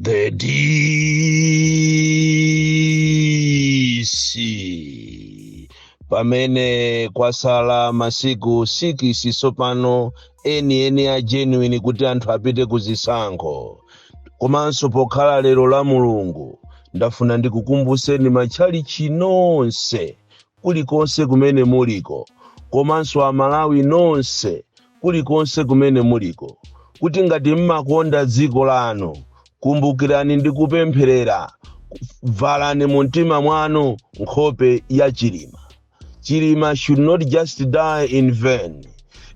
The DC. Pamene kwasala masiku 6 sopano enieni a genuine kuti anthu apite ku zisankho, komanso pokhala lero la Mulungu, ndafuna ndikukumbuseni matchalichi nonse kulikonse kumene muliko, komanso Amalawi nonse kulikonse kumene muliko, kuti ngati mmakonda dziko lanu, kumbukirani ndi kupempherera, valani mu mtima mwanu nkhope ya Chilima. Chilima should not just die in vain.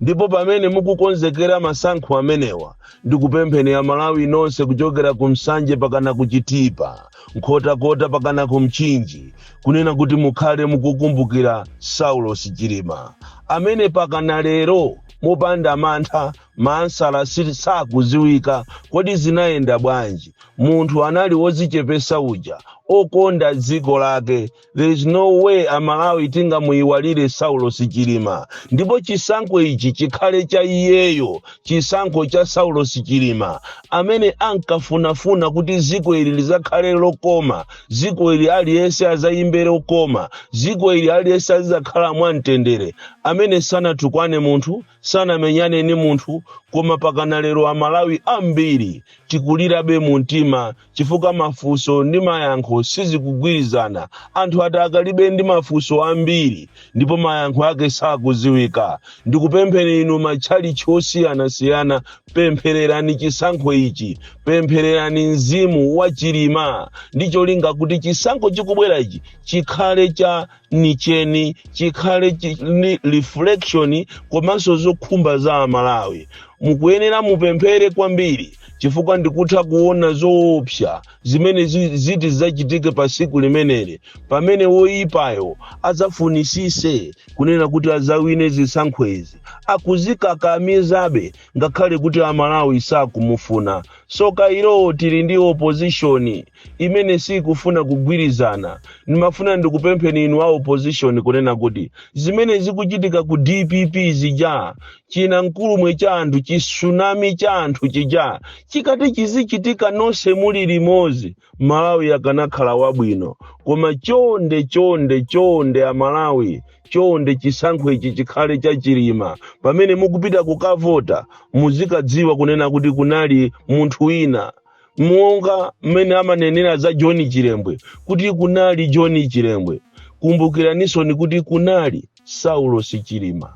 Ndipo pamene mukukonzekera masankho amenewa, ndikupempheni Amalawi nonse, kuchokera ku Msanje pakana ku Chitipa, Nkhotakota pakana ku Mchinji, kunena kuti mukhale mukukumbukira Saulos Chilima, amene pakana lero mopanda mantha maansala sakuziwika. Kodi zinayenda bwanji? Munthu anali wozichepesa uja, okonda dziko lake. There is no way Amalawi tingamuyiwalire Saulos Chilima. Ndipo chisankho ichi chikhale cha iyeyo, chisankho cha Saulos Chilima, amene ankafunafuna kuti dziko ili lizakhale lokoma, dziko ili aliyense azayimbe lokoma, dziko ili aliyense azizakhala mwamtendere, amene sanatukwane munthu, sanamenyane ni munthu. Koma pakana lero Amalawi ambiri tikulirabe mu mtima, chifukwa mafunso ndi mayankho sizikugwirizana. Anthu ati akalibe ndi mafunso ambiri ndipo mayankho ake sakuziwika. Ndikupempheni inu matchalichi osiyanasiyana, pemphererani chisankho ichi, pemphererani mzimu wa Chilima, ndi cholinga kuti chisankho chikubwera ichi chikhale cha nicheni, chikhale ni reflection komanso zokhumba za Amalawi. Mukuyenera mupemphere kwambiri, chifukwa ndikutha kuona zoopsa zimene ziti zachitike pa siku limeneli, pamene woyipayo adzafunisise kunena kuti adzawine zisankho izi, akuzikakamizabe ngakhale kuti Amalawi sakumufuna. Soka ilo, tili ndi opposition imene sikufuna kugwirizana. Ndimafuna ndikupempheni inu a opposition kunena kuti zimene zikuchitika ku DPP zija, china mkulumwe cha anthu, chisunami cha anthu chija, chikati chizichitika nonse muli limodzi, Malawi akanakhala wabwino. Koma chonde, chonde, chonde Amalawi, chonde, chisankho ichi chikhale cha Chilima. Pamene mukupita kukavota, muzikadziwa kunena kuti kunali munthu wina, monga mmene amanenera za John Chilembwe kuti kunali John Chilembwe, kumbukiraninso kuti kunali Saulos Chilima.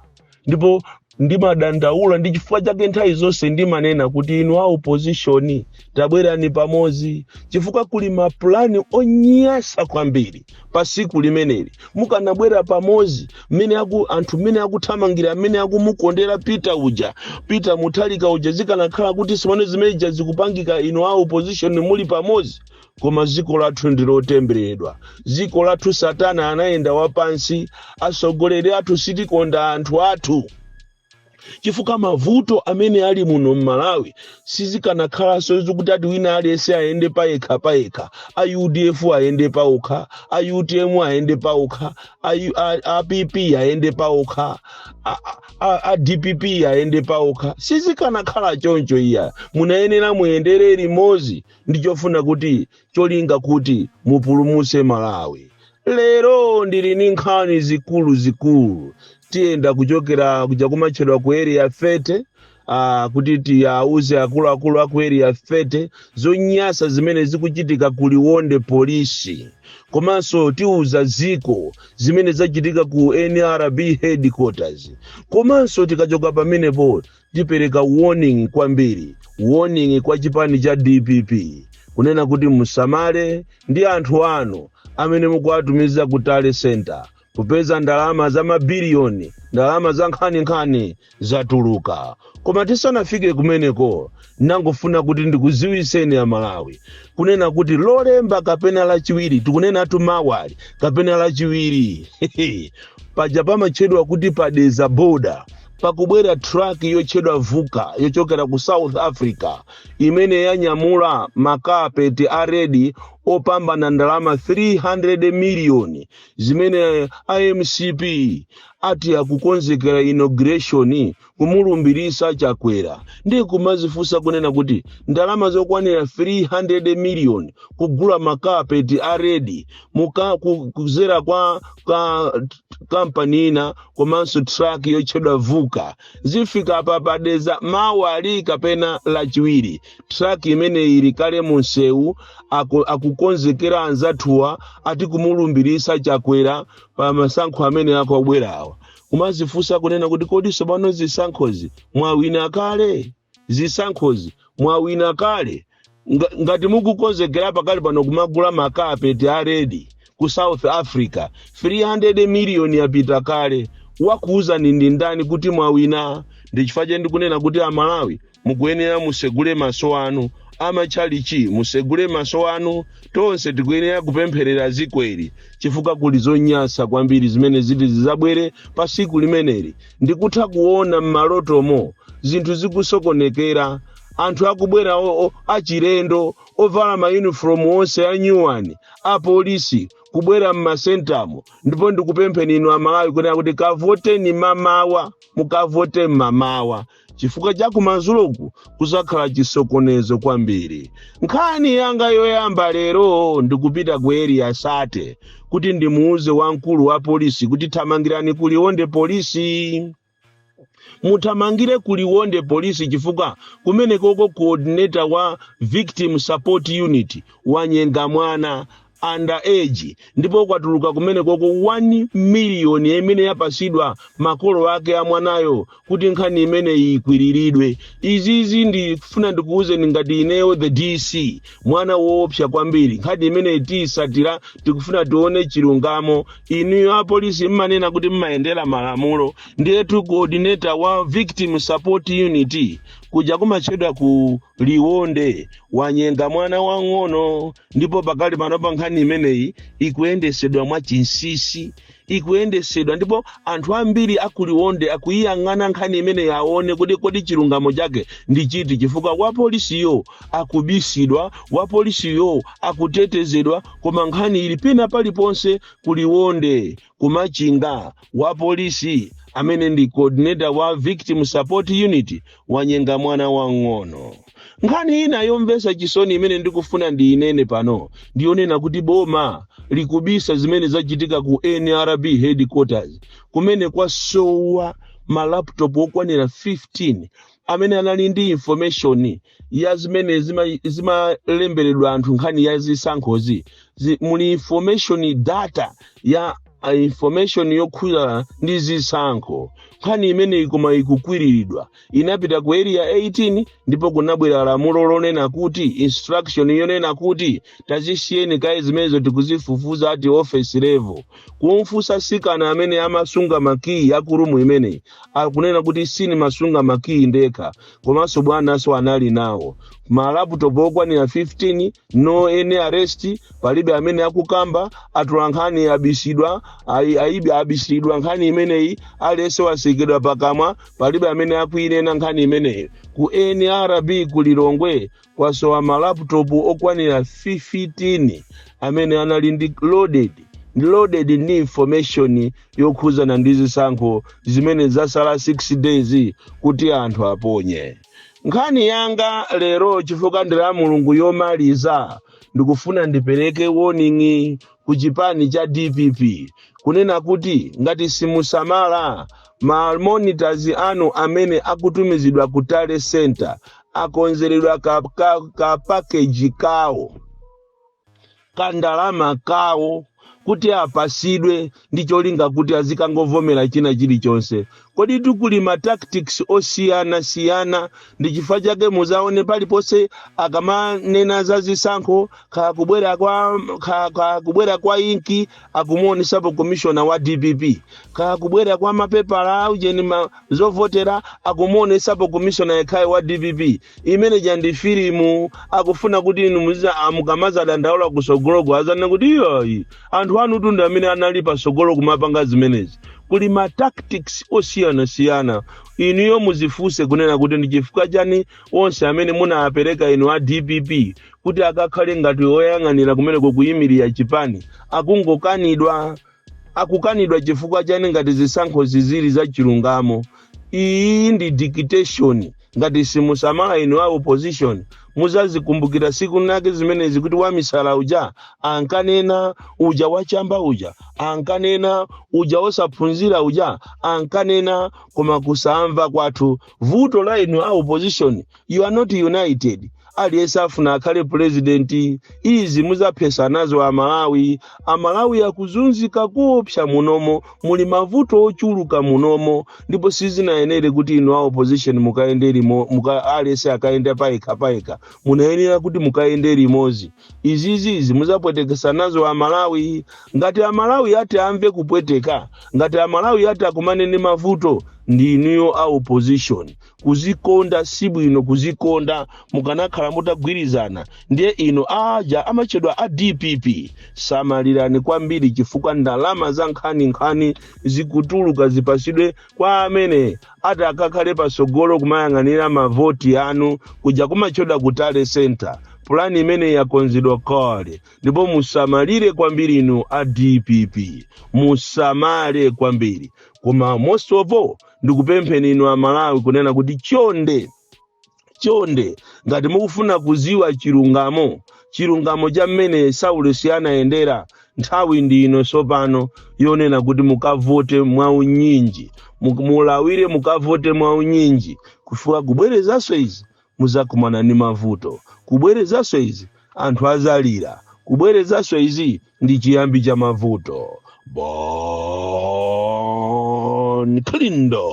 Ndipo ndimadandaula, ndi chifukwa chake nthawi zonse ndimanena kuti inu a opposition, tabwerani pamodzi, chifukwa kuli mapulani onyasa kwambiri pa siku limeneli. Mukanabwera pamodzi, mmene aku anthu mmene akuthamangira, mmene akumukondera Peter uja, Peter Mutharika uja, zikanakhala kuti simene zimeneja zikupangika inu a opposition muli pamodzi. Koma dziko lathu ndilotembereredwa. Dziko lathu Satana anayenda wapansi. Atsogoleri athu sitikonda anthu athu, chifukwa mavuto amene ali muno mMalawi, sizikanakhalanso zikuti ati wina aliyense ayende payekha payekha, a UDF ayende paokha, a UTM ayende paokha, a PP ayende paokha, a DPP ayende paokha. Sizikanakhala choncho iya. Munayenera muyendere limodzi ndi chofuna kuti cholinga kuti mupulumuse Malawi. Lero ndili ndi nkhani zikulu zikulu. Tiyenda kuchokera kuja kumatchedwa ku Area 30, kuti tiyauze akuluakulu aku Area 30 zonyasa zimene zikuchitika ku Liwonde polisi, komanso tiuza ziko zimene zachitika ku NRB headquarters. Komanso tikachoka pamenepo, tipereka warning kwambiri, warning kwa chipani cha DPP, kunena kuti musamale ndi anthu anu amene mukuwatumiza ku tally center, kupeza ndalama za mabiliyoni, ndalama za nkhaninkhani zatuluka. Koma tisanafike kumeneko, nangofuna kuti ndikuziwiseni Amalawi kunena kuti Lolemba kapena Lachiwiri, tikunenatu mawali kapena Lachiwiri, paja pamatchedwa kuti pa Dedza border. Pakubwera truck yotchedwa Vuka yochokera ku South Africa imene yanyamula makapeti a red opambana ndalama 300 miliyoni, zimene iMCP ati akukonzekera inauguration, kumulumbirisa Chakwera. Ndi kumazifunsa kunena kuti ndalama zokwanira 300 miliyoni kugula makapeti a red kuzera kwa kampani ina komanso truck yotchedwa Vuka, zifika apa padeza mawali kapena Lachiwiri. Truck imene ili kale munsewu, akukonzekera anzathuwa ati kumulumbirisa Chakwera pa masankho amene akubwerawa. Kumazifunsa kunena kuti kodi tsopano zisankhozi mwawina kale? Zisankhozi mwawina kale? Ngati mukukonzekera pakali pano kumagula makapeti a red ku South Africa, 300 miliyoni yapita kale, wakuuzani ndi ndani kuti mwawina? Ndi chifukwa chake ndikunena kuti Amalawi mukuyenera musegule maso anu, amachalichi musegule maso anu, tonse tikuyenera kupempherera zikweri, chifukwa kuli zonyasa kwambiri zimene ziti zizabwere pa siku limeneli. Ndikutha kuona m'malotomo zinthu zikusokonekera, anthu akubwera achilendo ovala mayunifomu onse anyuwani apolisi kubwera m'masentamo. Ndipo ndikupempheni inu Amalawi kunena kuti kavoteni mamawa, mukavote mmamawa, chifukwa cha kumadzuloku kuzakhala chisokonezo kwambiri. Nkhani yanga yoyamba lero, ndikupita ku Area 30 kuti ndimuuze wamkulu wa polisi kuti thamangirani kuLionde Polisi, muthamangire kuLionde Polisi, chifukwa kumene koko coordinator wa Victim Support Unit wanyenga mwana under age, ndipo kwatuluka kumene koko 1 miliyoni imene yapasidwa makolo ake a mwanayo kuti nkhani imene ikwiriridwe. Izizi ndifuna ndikuwuzeni ngati ineyo the DC, mwana woopsa kwambiri. Nkhani imene tiyisatira, tikufuna tione chilungamo. Inuyo apolisi mmanena kuti mmayendera malamulo, ndiyetu coordinator wa Victim Support Unit kuja kumatchedwa ku Liwonde wanyenga mwana wang'ono, ndipo pakali pano pa nkhani imeneyi ikuyendesedwa mwa chinsisi, ikuyendesedwa, ndipo anthu ambiri akuLionde akuyiyang'ana nkhani imeneyi aone kuti kodi chilungamo chake ndi chiti, chifukwa wapolisiyo akubisidwa, wapolisiyo akutetezedwa, koma nkhani ili pena paliponse. KuLionde, kuMachinga, wapolisi amene ndi coordinator wa Victim Support Unit wanyenga mwana wang'ono. Nkhani ina yomvetsa chisoni imene ndikufuna ndiyinene pano ndiyonena kuti boma likubisa zimene zachitika ku NRB headquarters, kumene kwasowa ma laptop okwanira 15 amene anali ndi information ya zimene zimalemberedwa anthu nkhani ya zisankhozi. Muli information, data ya information yokhuzana ndi zisankho. Nkhani imeneyi koma ikukwiriridwa, inapita ku Area 18, ndipo kunabwera lamulo lonena kuti, instruction yonena kuti tazisiyeni kaye zimenezo, tikuzifufuza ati office level. Kumfunsa sikana amene amasunga makiyi aku room imeneyi, akunena kuti sinimasunga makiyi ndekha, komanso bwananso anali nawo ma laptop okwanira 15. No any arrest, palibe amene akukamba. Atula nkhani abisidwa, aibi abisidwa nkhani imeneyi, aliyense wasekedwa pakamwa, palibe amene akuyinena nkhani imeneyi. Ku NRB ku Lilongwe kwasowa ma laptop okwanira 15 amene anali ndi loaded ndi information yokhuzana ndi zisankho zimene zasala 6 days kuti anthu aponye. Nkhani yanga lero, chifukwa ndi la Mulungu, yomaliza, ndikufuna ndipereke warning ku chipani cha DPP kunena kuti ngati simusamala, ma monitors anu amene akutumizidwa ku tally center akonzeredwa ka package kawo, kandalama kawo kuti apasidwe ndi cholinga kuti azikangovomera china chilichonse. Kodi tikuli ma tactics osiyanasiyana? Ndi chifukwa chake muzaone paliponse akamanena za zisankho, kaya kubwera kwa inki, akumuonesapo commissioner wa DPP, kaya kubwera kwa mapepala aujeni zovotera, akumuonesapo commissioner yekhayo wa DPP. Imene jandi filimu, akufuna kuti inu muziza mukamazadandaula kusogoloko azane kuti iyayi, Anthu anutu ndi amene anali pasogolo kumapanga zimenezi. Kuli ma tactics osiyanasiyana. Inuyo muzifunse kunena kuti ndi chifukwa chani onse amene munawapereka inu a DPP kuti akakhale ngati oyang'anira kumeneko kuyimirira chipani akungokanidwa? Akukanidwa chifukwa chani ngati zisankho zizili za chilungamo? Iyi ndi dictation. Ngati simusamala inu a opposition, muzazikumbukira siku nake zimenezi kuti wamisala uja ankanena, uja wachamba uja ankanena, uja wosaphunzira uja ankanena, koma kusamva kwathu. Vuto la inu a opposition, you are not united. Aliyense afuna akhale president. Izi muzaphesa nazo Amalawi. Amalawi akuzunzika kuopsa munomo, muli mavuto ochuluka munomo, ndipo sizinayenere kuti inu a opposition mukayende aliyense akayende payekha payekha. Munayenera kuti mukayende limodzi. Izizizi muzapwetekesa nazo Amalawi. Ngati Amalawi ati amve kupweteka, ngati Amalawi ati akumane ndi mavuto, ndi inuyo a opposition. Kuzikonda sibwino, kuzikonda. Mukanakhala mutagwirizana. Ndiye inu aja amachedwa a DPP, samalirani kwambiri, chifukwa ndalama za nkhaninkhani zikutuluka zipasidwe kwa amene ati akakhale pasogolo kumayang'anira mavoti anu kuja kumachedwa ku tally center. Pulani imene yakonzedwa kale, ndipo musamalire kwambiri inu a DPP, musamale kwambiri. Koma most of all, ndikupempheni inu Amalawi kunena kuti chonde chonde, ngati mukufuna kuziwa chilungamo, chilungamo cha mmene Saulos anayendera, nthawi ndi ino tsopano yonena kuti mukavote mwaunyinji, mulawire mukavote mwaunyinji, kufuka kubwerezanso izi muzakumana ndi mavuto. Kubwerezanso izi anthu azalira. Kubwerezanso izi ndi chiyambi cha mavuto. Bon Kalindo,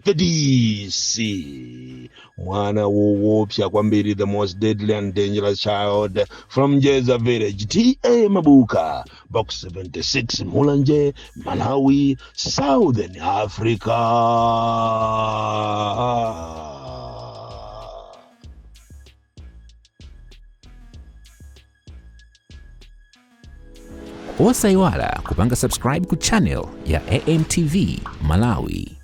the DC, mwana woopsa kwambiri, the most deadly and dangerous child from Jeza Village, TA Mabuka, Box 76, Mulanje, Malawi, Southern Africa. Osayiwala kupanga subscribe ku channel ya AMTV Malawi.